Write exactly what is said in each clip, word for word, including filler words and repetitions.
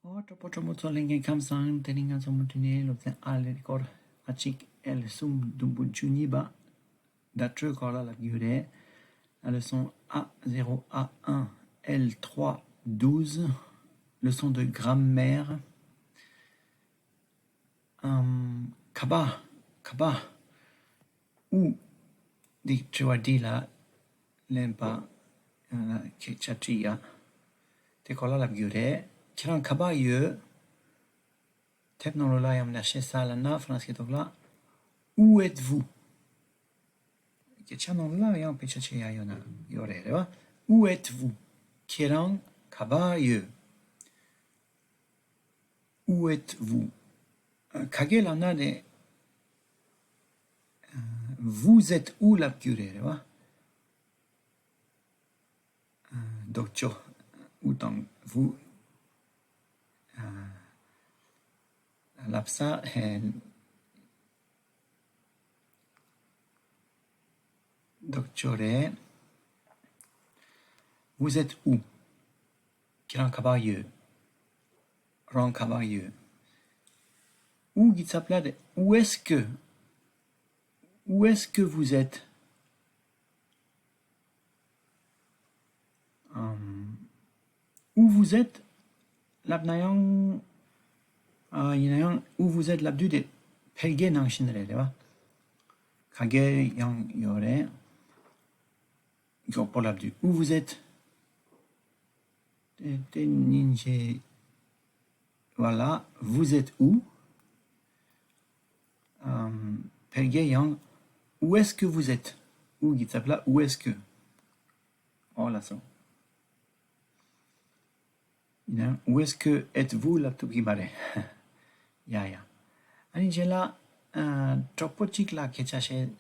ཨོ། གྲོགས་པོ་གྲོགས་མོ་ཚོ་ལྷན་རྒྱས་ཁམས་བཟང་། དེ་རིང་ང་ཚོ་མུ་མཐུད་ནས་སློབ་ཚན་ཨ་ལེ་སྐོར་ཨ་གཅིག་ཨེལ་གསུམ་དུམ་བུ་བཅུ་གཉིས་པ་བརྡ་སྤྲོད་སྐོར་ལ་ལབ་རྒྱུ་རེད། Leçon A zéro A un, L trois douze, leçon de grammaire. ཨམ། ཁ་པར། ཁ་པར། ཨུ། འདི་དྲི་བ་འདི་ལ་ལན་པ། ཨ། སྐད་ཆ་དྲིས་ཡ། དེ་སྐོར་ལ་ལབ་རྒྱུ་རེད། ཁྱེད་རང་ཁ་པར་ཡོད། དེབ་ནང་ལོགས་ལ་ཡང་ན་ཤེས་ས་ལ་ན་ཧྥ་རན་སི་སྐད་ཐོག་ལ། Où êtes-vous? སྐད་ཆ་ནང་ལ་ཡང་དཔེ་ཆ་བྱེད་ཡ་ཡོད་ན་ཡོད་རེད། རེད་བ། Où êtes-vous? ཁྱེད་རང་ག་པར་ཡོད། Où êtes-vous? ཨ། ག་གེ་ལབ་ན་ནི། ཨ། Vous êtes où ལབ་རྒྱུ་རེད། རེད་བ། ཨ། ལྡོག་ཕྱོགས། Où དང་vous། ཨ། ལབ་ས། ཨེ། ལྡོག་ཕྱོགས་རེད། Vous êtes où? ཁྱེད་རང་ག་པར་ཡོད། རང་ག་པར་ཡོད། Où གི་ཚབ་ལ་རེད། Où est-ce que? Où est-ce que vous êtes? ཨམ། Où vous êtes ལབ་ན་ཡང་། ཨ། ཡིན་ན་ཡང་། Où vous êtes ལབ་དུས་དེ་ཕལ་སྐད་ནང་བཞིན་རེད། རེད་བ། ག་གེ་ཡང་ཡོད་རེད། མགྱོགས་པོ་ལབ་དུས། Où vous êtes? དེ་དེ་ཉིན་བྱེད་པ་ལ། Vous êtes où? ཨམ། ཕལ་སྐད་ཡང་། Où est-ce que vous êtes? Où གི་ཚབ་ལ། Où est-ce que? ཨོ་ལགས་སོ། ཡིན་ན། Où est-ce que êtes-vous ལབ་ཐུབ་ཀྱི་མ་རེད། ཡ་ཡ། ཨ་ནི་རྗེས་ལ། ཨ། གྲོགས་པོ་གཅིག་ལ་སྐད་ཆ་བཤད་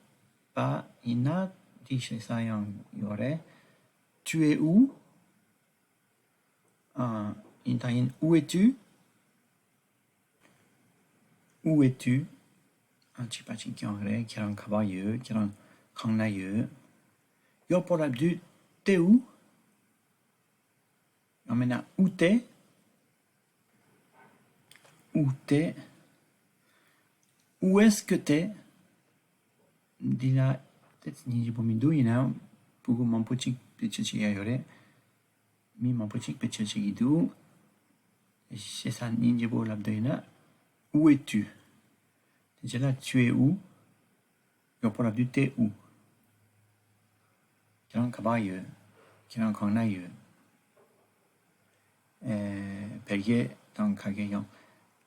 པ་ཡིན་ན། དེ་ཤེས་ས་ཡང་ཡོད་རེད། Tu es où? ཨ། ཡིན་དང་ཡིན། Où es-tu? Où es-tu? ཨ། གཅིག་པ་གཅིག་རྐྱང་རེད། ཁྱེད་རང་ག་པར་ཡོད། ཁྱེད་རང་གང་ན་ཡོད། མགྱོགས་པོ་ལབ་དུས། T'es où? ཡང་མིན་ན། Où t'es? Où t'es? Où est-ce que t'es? འདི་ལ་ཏོག་ཙམ་སྙིང་རྗེ་པོ་མི་འདུག་ཡིན་ནའང་ཕྲུ་གུ་མང་པོ་ཅིག་བེད་སྤྱོད་བྱེད་ཡ་ཡོད་རེད། མི་མང་པོ་ཅིག་བེད་སྤྱོད་བྱེད་ཀྱི་འདུག་ཤེས་ས་སྙིང་རྗེ་པོ་ལབ་འདོད་ཡིན་ན། Où es-tu? དེ་རྗེས་ལ། Tu es où? མགྱོགས་པོ་ལབ་དུས། T'es où? ཁྱེད་རང་ག་པར་ཡོད། ཁྱེད་རང་གང་ན་ཡོད། ཨེ། ཕལ་སྐད་དང་ག་གེ་ཡང་།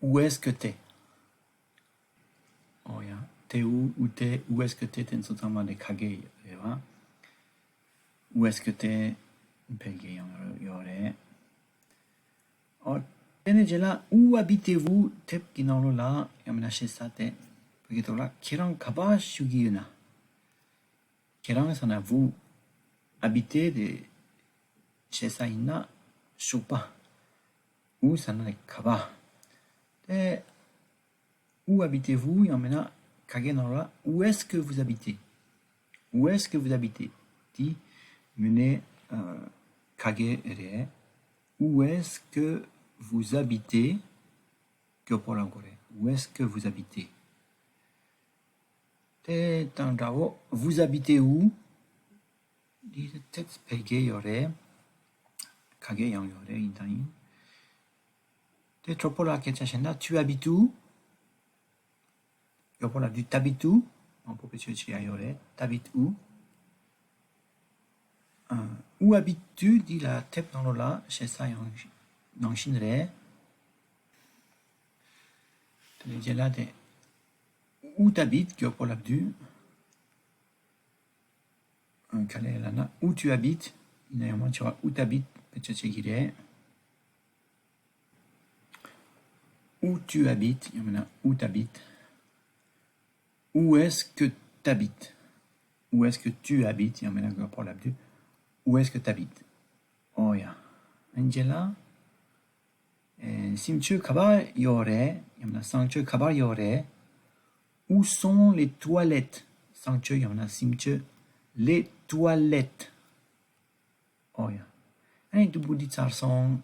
Où est-ce que t'es? ཨོ་ཡ། T'es où? Où t'es? Où est-ce que t'es? དེ་ཚོ་ཚང་མ་ལ་ག་གེ་རེད་བ། Où est-ce que t'es? ཕལ་སྐད་ཡང་ཡོད་རེད། ཨོ། དེ་ནས་རྗེས་ལ། Où habitez-vous? དེབ་ཀྱི་ནང་ལོགས་ལ་ཡང་མིན་ན་ཤེས་ས་དེ། བོད་སྐད་ཐོག་ལ་ཁྱེད་རང་ག་པར་བཞུགས་ཀྱི་ཡོད་ན། ཁྱེད་རང་ཟེར་ན། Vous habitez དེ་ཤེས་ས་ཡིན་ན་བཞུགས་པ། Où ཟེར་ན་ག་པར། དེ། Où habitez-vous? ཡང་མིན་ན་ག་གེ་ནང་ལ། Où est-ce que vous habitez? Où est-ce que vous habitez? དེ་དངོས་གནས་ཨ་ག་གེ་རེད། Où est-ce que vous habitez? མགྱོགས་པོ་ལབ་དགོས་རེད། Où est-ce que vous habitez? དེ་དང་འདྲ་བོ། Vous habitez où? འདི་ཏོག་ཙམ་ཕལ་སྐད་ཡོད་རེད། ག་གེ་ཡང་ཡོད་རེད། ཡིན་དང་ཡིན། དེ་གྲོགས་པོ་ལ་སྐད་ཆ་བཤད་ན། Tu habites où? མགྱོགས་པོ་ལབ་དུས། T'habites où? མང་པོ་བེད་སྤྱོད་བྱེད་ཡ་ཡོད་རེད། T'habites où? ཨ། Où habites-tu? འདི་ལ་དེབ་ནང་ལོགས་ལ་ཤེས་ས་ཡང་ནང་བཞིན་རེད། དེ་ནས་རྗེས་ལ་དེ། Où t'habites? མགྱོགས་པོ་ལབ་དུས། ཨ། ག་རེ་ལབ་ན། Où tu habites? ཡིན་ན་ཡང་མང་ཆེ་བ། Où t'habites བེད་སྤྱོད་བྱེད་ཀྱི་རེད། Où tu habites? ཡང་མིན་ན། Où t'habites? Où est-ce que t'habites? Où est-ce que tu habites? ཡང་མིན་ན་ག་པར་ལབ་དུས། Où est-ce que t'habites? ཨོ་ཡ། ཨ་ནི་རྗེས་ལ། ཨེ། གསུམ་པ་ག་པར་ཡོད་རེད། ཡང་མིན་ན་གསུམ་པ་ག་པར་ཡོད་རེད། Où sont les toilettes? གསུམ་པ། ཡང་མིན་ན་གསུམ་པ། Les toilettes. ཨོ་ཡ། ཨ་ནི་དུམ་བུ་འདི་ཚར་སོང་།